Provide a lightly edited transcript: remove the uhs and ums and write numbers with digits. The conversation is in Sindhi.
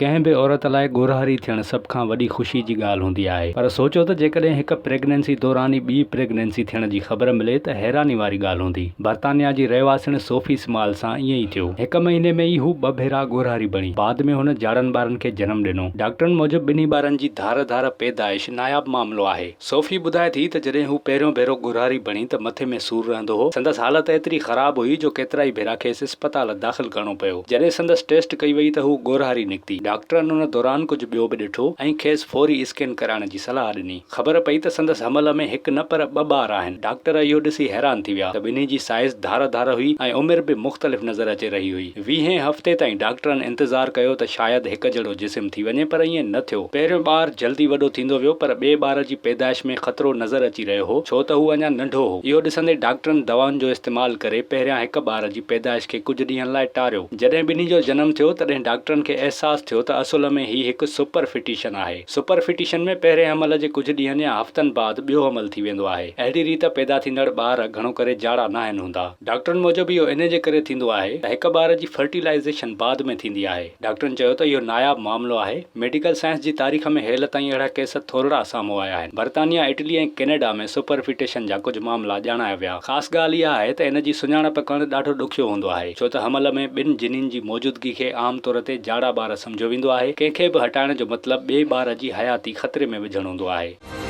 ڪنهن به عورت لاء ڳورهاري ٿيڻ سڀ کان وڏي خوشي جي ڳالهه هوندي آهي پر سوچيو ته جيڪڏهن هڪ پريگننسي دوران ئي ٻي پريگننسي ٿيڻ جي خبر ملي ته حيراني واري ڳالهه هوندي. برطانيا جي رهواسڻ سوفي سمال سان ائين ئي ٿيو. هڪ مهيني ۾ ئي هو ٻه ڀيرا ڳورهاري بڻي. بعد ۾ هن جاڙن ٻارن کي جنم ڏنو. ڊاڪٽرن موجب ٻنهي ٻارن جي ڌار ڌار پيدائش ناياب معاملو آهي. صوفي ٻڌائي ٿي ته جڏهن هو پهريون ڀيرو ڳورهاري بڻي ته مٿي ۾ سور رهندو هو، سندس حالت ايتري خراب هئي جو ڪيترائي ڀيرا کيس اسپتال داخل ڪرڻو پيو. جڏهن سندس ٽيسٽ ڪئي وئي ته هو ڳورهاري نڪتي. ڊاڪٽرن ان دوران ڪجهه ٻيو به ڏٺو ۽ کيس فوري اسڪين ڪرائڻ جي صلاح ڏني. خبر پئي ته سندس حمل ۾ هڪ نه پر ٻه ٻار آهن. ڊاڪٽر اهو ڏسي حيران ٿي ويا ته ٻنهي جي سائيز ڌار ڌار هئي ۽ عمر به مختلف نظر اچي رهي هئي. ويهين هفتي تائين ڊاڪٽرن انتظار ڪيو ته شايد هڪ جهڙو جسم ٿي وڃي پر ائين نه ٿيو. پهريون ٻار جلدي وڏو ٿيندو ويو پر ٻئي ٻار جي پيدائش ۾ خطرو نظر اچي رهيو هو ڇو ته هو اڃا ننڍو هو. اهو ڏسندي ڊاڪٽرن دوائن جو استعمال ڪري پهريان هڪ ٻار جي پيدائش کي ڪجهه ڏينهن لاء ٽاريو. جڏهن ٻنهي جو جنم ٿيو تڏهن ڊاڪٽرن کي احساس ٿيو ته اصل ۾ هي هڪ سپر فٽيشن آهي. سپر فٽيشن ۾ پهرين حمل جي ڪجهه ڏينهن يا هفتن بعد ٻيو حمل ٿي ويندو آهي. اهڙي ريت پيدا ٿيندڙ ٻار گهڻو ڪري جاڙا ناهن هوندا. ڊاڪٽرن موجب اهو انهي جي ڪري ٿيندو آهي ته هڪ ٻار جي فرٽيلائيزيشن بعد ۾ ٿيندي آهي. ڊاڪٽرن چيو ته اهو ناياب معاملو آهي، ميڊيڪل سائنس جي تاريخ ۾ هيل تائين اهڙا ڪيس ٿورڙا سامهون آيا آهن. برطانيا، اٽلي ۽ ڪينيڊا ۾ سپرفيٽيشن جا ڪجهه معاملا ڄاڻايا ويا. خاص ڳالهه اها آهي ته ان جي سڃاڻپ ڪرڻ ڏاڍو ڏکيو هوندو آهي، ڇو ته حمل ۾ ٻن جنين جي موجودگي کي عام طور تي جاڙا ٻار سمجهيو ويندو آهي، ڪنهن کي به هٽائڻ جو مطلب ٻئي ٻار جي حياتي خطري ۾ وجهڻ هوندو آهي.